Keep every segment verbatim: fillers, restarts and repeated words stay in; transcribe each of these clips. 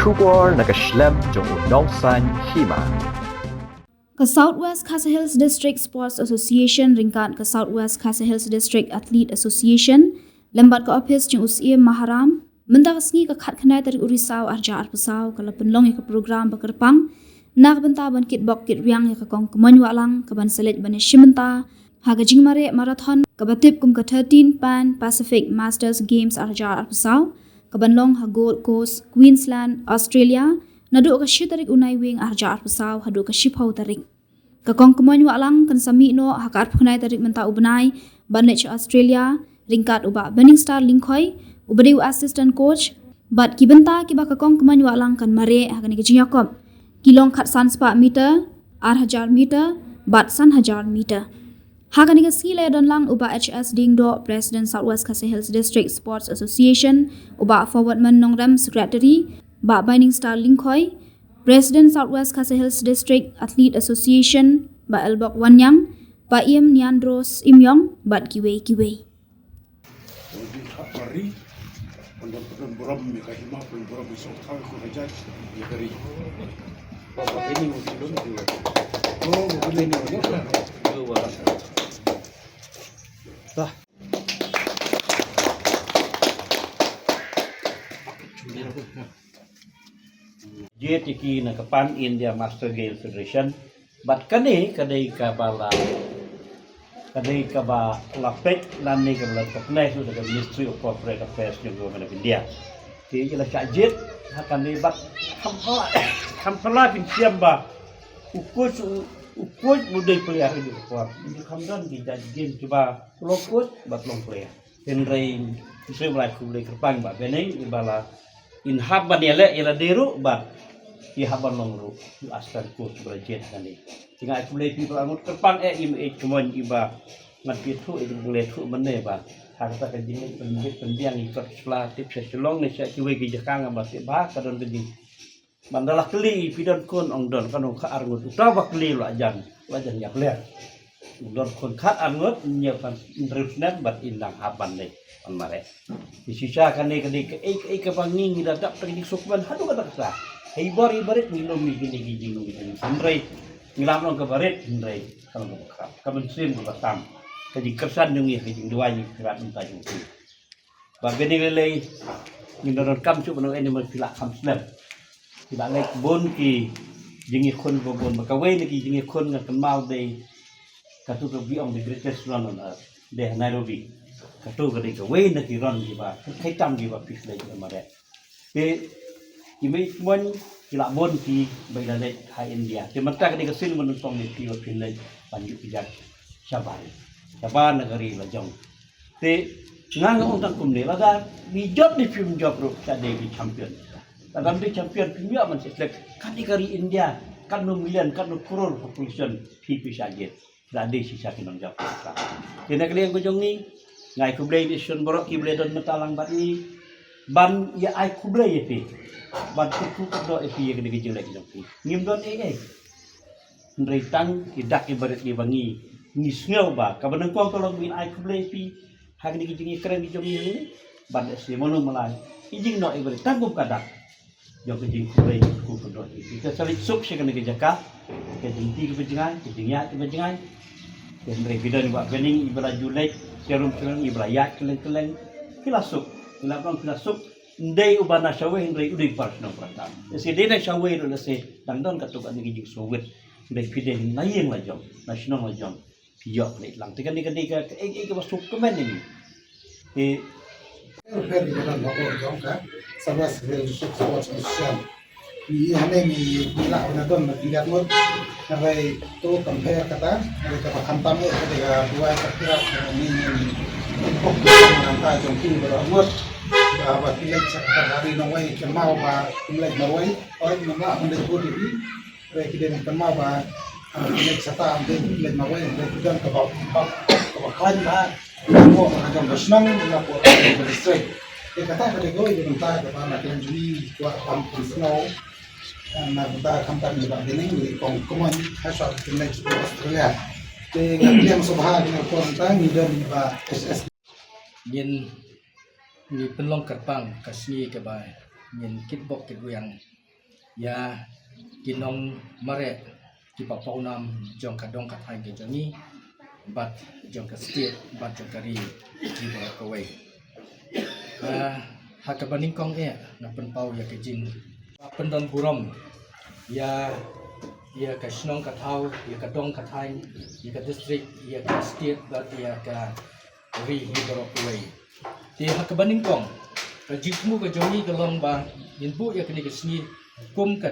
Khubor na ka shlem jong u nongsaiñ hima. Ka South West Khasi Hills District Sports Association ryngkat ka South West Khasi Hills District Athlete Association lem bad ka ophis jong u Syiem Maharam, mynta ka sngi ka khatkhyndai tarik u Risaw arhajar arphew saw ka la pynlong ïa ka program ba kyrpang na ka bynta ban kitbok kitrwiang ïa ka kong Kmoin Wahlang kaban sa leit ban ïashim bynta ha ka jingmareh marathon kaba tip kum ka thirteen Pan Pacific Masters Games arhajar arphew saw kaban long ha Gold Coast, Queensland, Australia, naduh ka shi tarik u Naiwieng arhajar arphew saw haduh ka shiphew tarik. Ka kong Kmoin Wahlang kan sa mih noh ha ka arphew khyndai tarik mynta u bnai ban leit sha Australia ryngkat u Bah Benningstar Lyngkhoi uba dei u assistant coach, bad ki bynta kiba ka kong Kmoin Wahlang kan mareh ha kane ka jingïakop ki long khatsan spah meter, arhajar meter bad san hajar meter. Ha kane ka sngi la ïadon lang u Bah H S Diengdoh, President South West Khasi Hills District Sports Association, u Bah Forwardman Nongrem, Secretary, Bah Benningstar Lyngkhoi, President South West Khasi Hills District Athlete Association, Bah Elbok Wanniang, Bah Iem Niandros Imyong bad kiwei kiwei. Jied ïa ki na ka Pan India Master Games Federation. Bad kane ka dei kaba la, ka dei kaba la peit lane kaba la recognize da ka Ministry of Corporate Affairs jong Government of India. Te ïa la shah jied ha kane bad kham phylla, kham phylla phin shem ba u coach, u, u coach u dei player ha ka por. Ïa kham don ki jait game kiba u long coach bad long player. Hynrei shisha ba la khublei kyrpang ba bneng iba la in hap ban ïaleh ïa lade ruh bad i hap ban long ruh u assistant coach ba la jied kane. Te nga ai khublei phi ba la ngut kyrpang eh i mei Kmoin iba ngan phi thuh i jingpynleh thuh mynne ba ha kata ka jingpynbiang i kot sla tip sha Shillong ne sha kiwei ki jaka nga ba tip ba ka don ka jing Ban da la kylli phi don khun, ong don, kan ong ka ar ngut. Uta ba kylli la jan, la jan ïa kler. U don khun khat ar ngut, ïa kan hynriew snem bad in dang hap ban leit ban mareh. Te shisha kane ka dei kaei kaei kaba ngi ngi da dap tang jingsuk ban haduh katta katta. Hei bor i barit ngi lum ngi kine ki jinglum ngi hynrei ngi lam long kaba rit hynrei ka long kaba khraw. Ka mynsiem kaba tam. Ka jingkyrshan jong ngi ka jingduwai ngi khrat mynta jong phi. Ba bneng lei lei ngin donkam shuh ban ong eh, namar phi la kham slem. Phi la leh bun ki jingïakhun ba bun, ba kawei na ki jingïakhun nga kynmaw dei katu kaba ong the greatest run on earth, dei ha Nairobi. Katu ka dei kawei na ki run kiba kyrkhai tam kiba phi leh kiba mareh. Te i mei Kmoin ki la bun ki ba i la leit ha India. Te mynta ka dei ka sien ba nyngkong ne phi ba phin leit ban ïuh ïa shabar. Shabar na ka ri la jong. Te nga nga ong tang kumne, lada ngi jop ne phim jop ruh ka dei ki champion. Lada dei champion phim ïoh ban select. Kane ka ri India, katno million, katno crore population, phi phi shah jied. Lada dei shisha ki nongjop. Te na ka liang ka jong ngi, nga ai khublei ïa ki shisien baroh kiba la don mynta lang bad ngi. Ban ïa ai khublei ïa phi. Ban kyrkhu kyrdoh ïa phi ïa kane ka jingleh ka jong phi. Ngim don ei ei. Hynrei tang ki dak ki barit kiba ngi, ngi sngew ba kaba nyngkong ka long ban ai khublei ïa phi ha kine ki jingïakren ki jong ngi hangne. Bad lehse mano malai ki jingnoh ki barit tang kum ka dak jong ka jingkhublei, kyrkhu kyrdoh ïa phi. Te sa leit suk sha kane ka jaka, ka jingti kaba jngai, ka jingïaid kaba jngai. Te hynrei phi don ba bneng iba la ju leit sharum sharum, iba la ïaid kylleng kylleng. Phi la suk, phi la bang, phi la suk. Ym dei uba na shawei hynrei u dei para shnong para tam. Lehse dei na shawei ruh lehse dang don katto katne ki jingsngewrit. Hynrei phi dei na ïing la jong, na shnong la jong, phi ïoh leit lang. Te kane ka dei ka, ka, ka, kaba suk kmen ïa ngi. Te pher ki don ba ko jong ka Service Civil District Sports Association. Ngi hangne ngi, ngi lah ban don na phi ngat ngut. Hynrei to compare kata, hynrei kaba khamtam eh ka dei ka duwai ka kyrpad ka ngi ngi. Kok ka nang ka jong ki ba ngut. Ba, ba phi leit sha kata ka ri nongwei, kynmaw ba phi leit marwei. Oi, ngi lah ban leit bud ïa phi. Hynrei ki dei ban kynmaw ba, ah, phi leit shata, phi leit marwei, hynrei phi don kaba, ba, kaba khlaiñ ba. Ko ka jong ka shnong, na ko ka district. Te kata ka dei kawei ka bynta kaba na ka liang jong ngi kwah ban pynsngew. Na ka bynta khamtam ïa i Bah Bineng, i Kong Kmoin, ha shuwa ka pynleit sha Australia. Te nga pdiang sngewbha ïa ka por mynta ngi don i Bah H S. Ngin, ngi pynlong kyrpang ka sngi kaba ngin kitbok kitrwiang ïa ki nongmareh, ki pawnam jong ka dong ka thaiñ ka jong ngi, bad jong ka state, bad jong ka ri, ki baroh kawei. Ah, ha kaba nyngkong eh, nga pynpaw ïa ka jing, pyndon burom ïa, ïa ka shnong ka thaw, ïa ka dong ka thaiñ, ïa ka district, ïa ka state, bad ïa ka ri hi baroh kawei. Te ha kaba nyngkong, ka jingthmu ka jong ngi ka long ba ngin buh ïa kane ka sngi kum ka,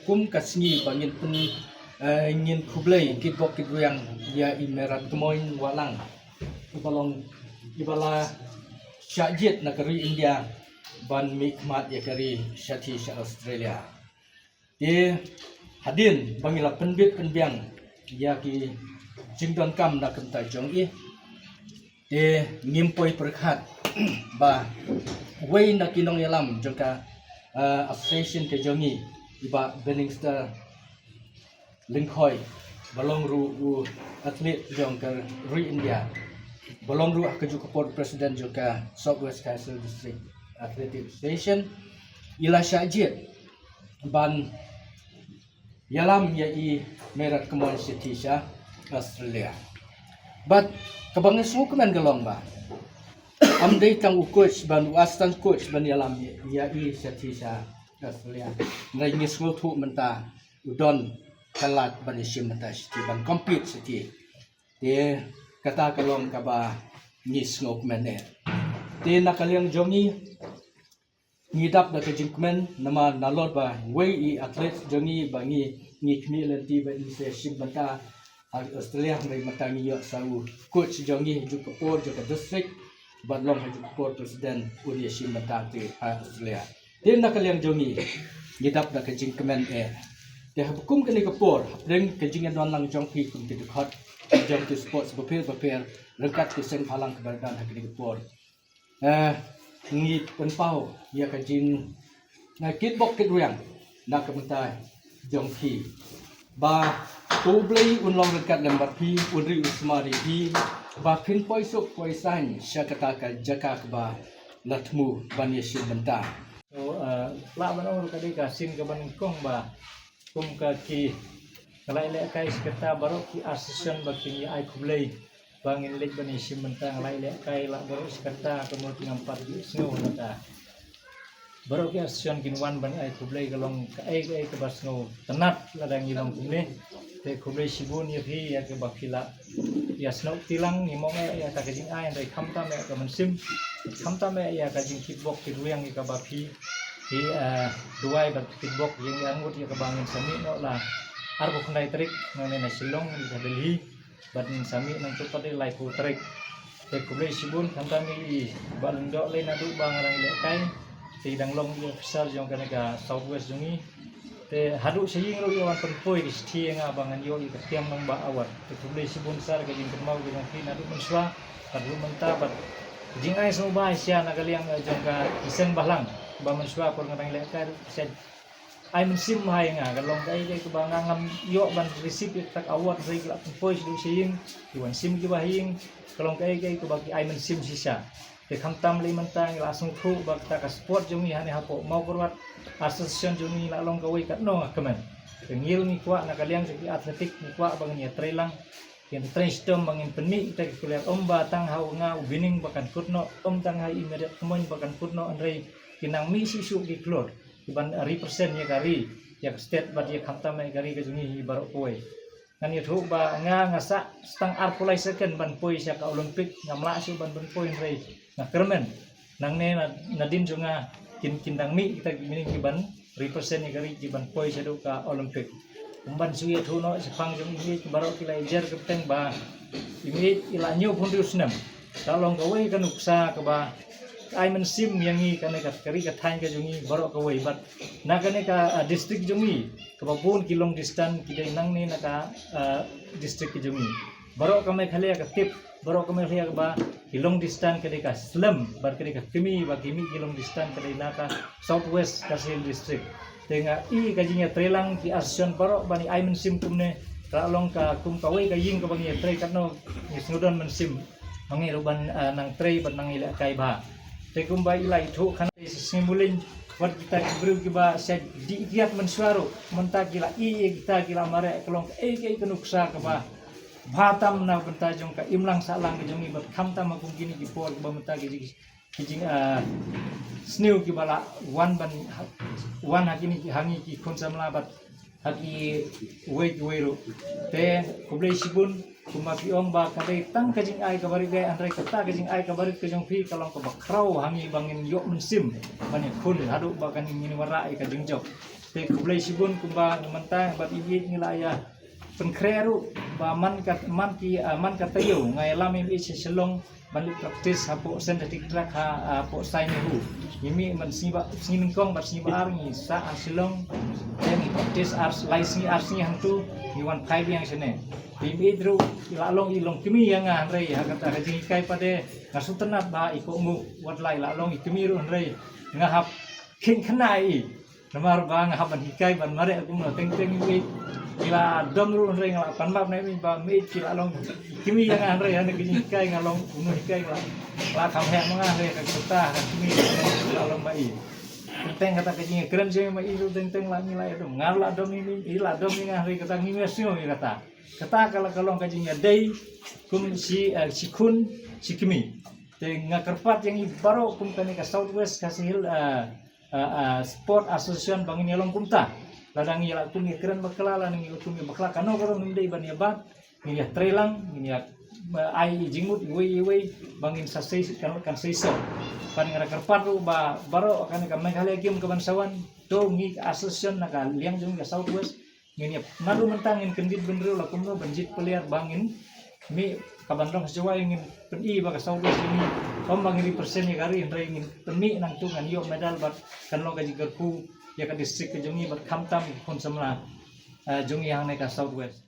kum ka sngi ba ngin pyn, eh, ngin khublei kitbok kitrwiang ïa i Mairat Kmoin Wahlang, iba long, iba la shah jied na ka ri India ban mihkhmat ïa ka ri shathie sha Australia. Te hadien ba ngi la pynbit pynbiang ïa ki jingdonkam na ka bynta jong i, te ngim poi pyrkhat ba wei na ki nongïalam jong ka, ah, association ka jong ngi, i Bah Benningstar Lyngkhoi, ba long ruh u athlete jong ka ri India, ba long ruh ha kajuh ka por president jong ka South West Khasi Hills District Athletic Association, i la shah jied ban ïalam ïa i Mairat Kmoin shathie sha Australia. Bad kaba nga sngewkmen ka long ba ym dei tang u coach ban, u assistant coach ban ïalam ïa i shathie sha Australia. Nga ngi sngewthuh mynta u don ka lad ban ïashim bynta shathie, ban compete shathie. Te kata ka long kaba ngi sngewkmen eh. Te na ka liang jong ngi, ngi dap da ka jingkmen, namar nalor ba wei i athlete jong ngi ba ngi, ngi khmih lynti ba in sa shim bynta ha Australia, hynrei mynta ngi ïoh sa u coach jong ngi, ha kajuh ka por jong ka district, bad long ha kajuh ka por president, un ïashim bynta te ha Australia. Te na ka liang jong ngi, ngi dap da ka jingkmen eh. Te ha kum kane ka por, hapdeng ka jingïadon lang jong phi kum ki dkhot jong ki sports bapher bapher, ryngkat ki seng bhalang kiba don ha kane ka por, eh, ngi pynpaw ïa ka jing, eh, kitbok kitrwiang na ka bynta jong phi. Ba to U Blei un long ryngkat lem bad phi, un ri un sumar ïa phi, ba phin poi suk poi saiñ sha kata ka jaka kaba la thmu ban ïashim bynta. To, eh, lah ban ong ruh ka dei ka sien kaba nyngkong ba kum ka ki, nga la ïalehkai sha kata baroh ki association ba kin ïa ai khublei ba ngin leit ban ïashim bynta, nga la ïalehkai lah baroh sha kata ka mut ngam pat ïohsngew na kata. Baroh ki association kin wan ban ai khublei, ka long kaei kaei kaba sngewtynnat lada ngi long kumne. Te khublei shibun ïa phi ïa kaba phi la ïasnoh kti lang, ngi mong eh ïa kata ka jingai, hynrei khamtam eh ka mynsiem, khamtam eh ïa ka jingkitbok kitrwiang ïa kaba phi, phi, eh, duwai bad kitbok ïa ngi, arngut ïa kaba ngin sa mih noh la arphew khyndai tarik nangne na Shillong, ngi sa Delhi. Bad ngin sa mih nangta pat de laiphew tarik. Te khublei shibun, khamtam ïa i Bah Lyngdoh Lei naduh ba nga dang ïalehkai. Te i dang long i officer jong kane ka South West jong ngi. Te haduh sha ïing ruh i wan pynpoi ki shithi ïa nga ba ngan ïoh ïa ka tiang nongbah award. Te khublei shibun sir ka jingkynmaw ka jong phi naduh mynshuwa bad ruh mynta bad ka jingai sngewbha shisha na ka liang, eh, jong ka ki seng bhalang ba mynshuwa por nga dang ïalehkai ruh shisha ai mynsiem ha ïa nga, ka long kaei kaei kaba nga ngam ïoh ban receive ïa kata ka award, hynrei ki la pynpoi shaduh sha ïing, ki wan shim kiba ha ïing, ka long kaei kaei kaba ki ai mynsiem shisha. Te khamtam lei mynta ngi la sngewthuh ba kata ka sport jong ngi hangne hapoh Mawkyrwat, association jong ngi la long kawei ka nongkmen. Te ngi ruh ngi kwah na ka liang jong ki athletic ngi kwah ba ngin ïatrei lang, ngin trei shitom ba ngin pynmih kita ki kular, ym ba tang ha u nga u Bining ba kan kut noh, ym tang ha i Mairat Kmoin ba kan kut noh, hynrei kin nang mih shuh shuh ki khlur kiban represent ïa ka ri, ïa ka state bad ïa khamtam ïa ka ri ka jong ngi hi baroh kawei. Ngan ïathuh ba nga, nga sah tang arphew lai second ban poi sha ka Olympic, ngam lah shuh ban pynpoi, hynrei nga kyrmen nangne na, nadien jong nga kin, kin dang mih kita ki Bining kiban represent ïa ka ri kiban poi shaduh ka Olympic. Ym ban shu ïathuh noh shaphang jong i mih, baroh ki la ïajer kyrteng ba i mih i la hynñiewphew hynriew snem. Ka long kawei ka nuksa kaba ai mynsiem ïa ngi kane ka, ka ri ka thaiñ ka jong ngi baroh kawei bad na kane ka, ah, district jong ngi kaba bun ki long distance ki dei nangne na ka, ah, district ka jong ngi. Baroh ka Meghalaya ka tip, baroh ka Meghalaya kaba ki long distance ka dei ka slem bad ka dei ka kmie ba ki mih ki long distance ka dei na ka South West Khasi Hills District. Te nga i ka jingïatreilang ki association baroh ban ai mynsiem kumne, ka la long ka kum kawei ka ïing kaba ngi ïatrei katno ngi sngewdon mynsiem. Ngi ruh ban, ah, nang trei bad nang ïalehkai bha. Te kumba i la ïathuh kane sa sngi Mulien, Wat kita ki briew kiba sa dih kiad mynshuwa ruh, mynta ki la ïohi kita ki la mareh ka long kaei kaei ka nuksa kaba bha tam na bynta jong ka imlang sahlang ka jong ngi bad khamtam ha kum kine ki por kiba mynta ki jing, ki jing, ah, sniew kiba la wan ban ha, wan ha kine ki, ha ngi ki khun samla bad ha kiwei kiwei ruh. Te khublei shibun, kumba phi ong ba ka dei tang ka jingai kaba rit, hynrei kata ka jingai kaba rit ka jong phi ka long kaba khraw ha ngi ba ngin ïoh mynsiem ban ïakhun haduh ba kan ngin wanrah ïa ka jingjop. Te khublei shibun, kumba mynta bad ïeit ngi la ïa pynkhreh ruh ba man ka, man ki, ah, man ka taïew nga ïalam ïa phi sha Shillong ban leit practice hapoh synthetic track ha, ah, hapoh Sai Nehu. Ngi mih ban sngi ba, sngi nyngkong bad sngi ba ar ngi sah ha Shillong. Te ngi practice ar, lai sngi ar sngi hangtu, ngi wan phai biang shane. Te i mih ruh i la long, i long kmie ïa nga hynrei ha kata ka jinghikai pat de nga sngewtynnat ba i Kohnguh wat la i la long i kmie ruh hynrei nga hap kheiñ khynnah ïa i. Namar ba nga hap ban hikai ban mareh kumno teng teng i mih. I la dom ruh hynrei nga la pan map na i mih ba mih ki la long kmie ïa nga hynrei ha kane ka jinghikai nga long kumno hikai nga la, la kham heh ma nga hynrei ka kata ha kmie la long ma i. Teng teng kata ka jingkren jong i ma i ruh teng teng la ngi la ïa dom. Nga la dom i mih, i la dom ïa nga hynrei kata ngi ïa sngew ïa kata. Kata ka la ka long ka jingïadei kum shi, eh, shi khun shi kmie. Te nga kyrpad ïa ngi baroh kum kane ka South West Khasi Hills, eh, ah, ah, Sport Association ba ngin ïa long kumta. Lada ngi ïa la kum ïa kren bakla, lada ngi ïa kum ïa bakla kano kano ngim dei ban ïa bat, ngin ïa trei lang, ngin ïa, ah, ai jingmut iwei iwei ba ngin sa sei kan, kan sei sor. Ban nga kyrpad ruh ba baroh kane ka Meghalaya Games kaban sa wan, to ngi ka association na ka liang jong ka South West ngin ïa, naduh mynta ngin kyndit bynriew la kumno ban jied player ba ngin mih kaban long shuwa ngin pyni ba ka South West jong ngi, ym ba ngin represent ïa ka ri hynrei ngin pynmih nangtu ngan ïoh medal bad kan long ka jingkyrkhu ïa ka district ka jong ngi bad khamtam ïa ka khun samla, eh, jong ngi hangne ka South West.